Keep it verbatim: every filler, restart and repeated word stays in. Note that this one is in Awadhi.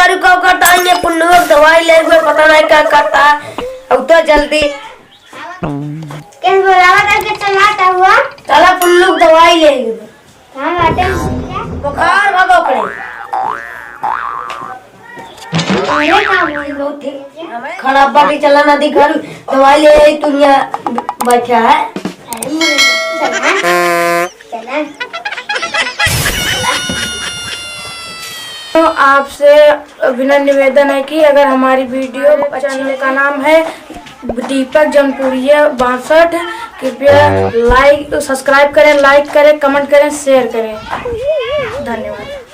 अरे का करता है ये पुन्नुआ के दवाई ले हुए, पता नहीं क्या करता है। अब तो जल्दी। कैसे बोलावा था कि चला था हुआ? चला पुन्नू के दवाई ले हुए। हाँ, बाटे। बुखार भगो पड़े। अरे का बोल लो थे? खराब बाटी चला ना दिखा, दवाई ले आई, तू यहाँ बैठा है। अरे मुझे चला। चला। तो आपसे विनम्र निवेदन है कि अगर हमारी वीडियो, चैनल का नाम है दीपक जौनपुरिया बासठ, कृपया लाइक, सब्सक्राइब करें, लाइक करें, कमेंट करें, शेयर करें। धन्यवाद।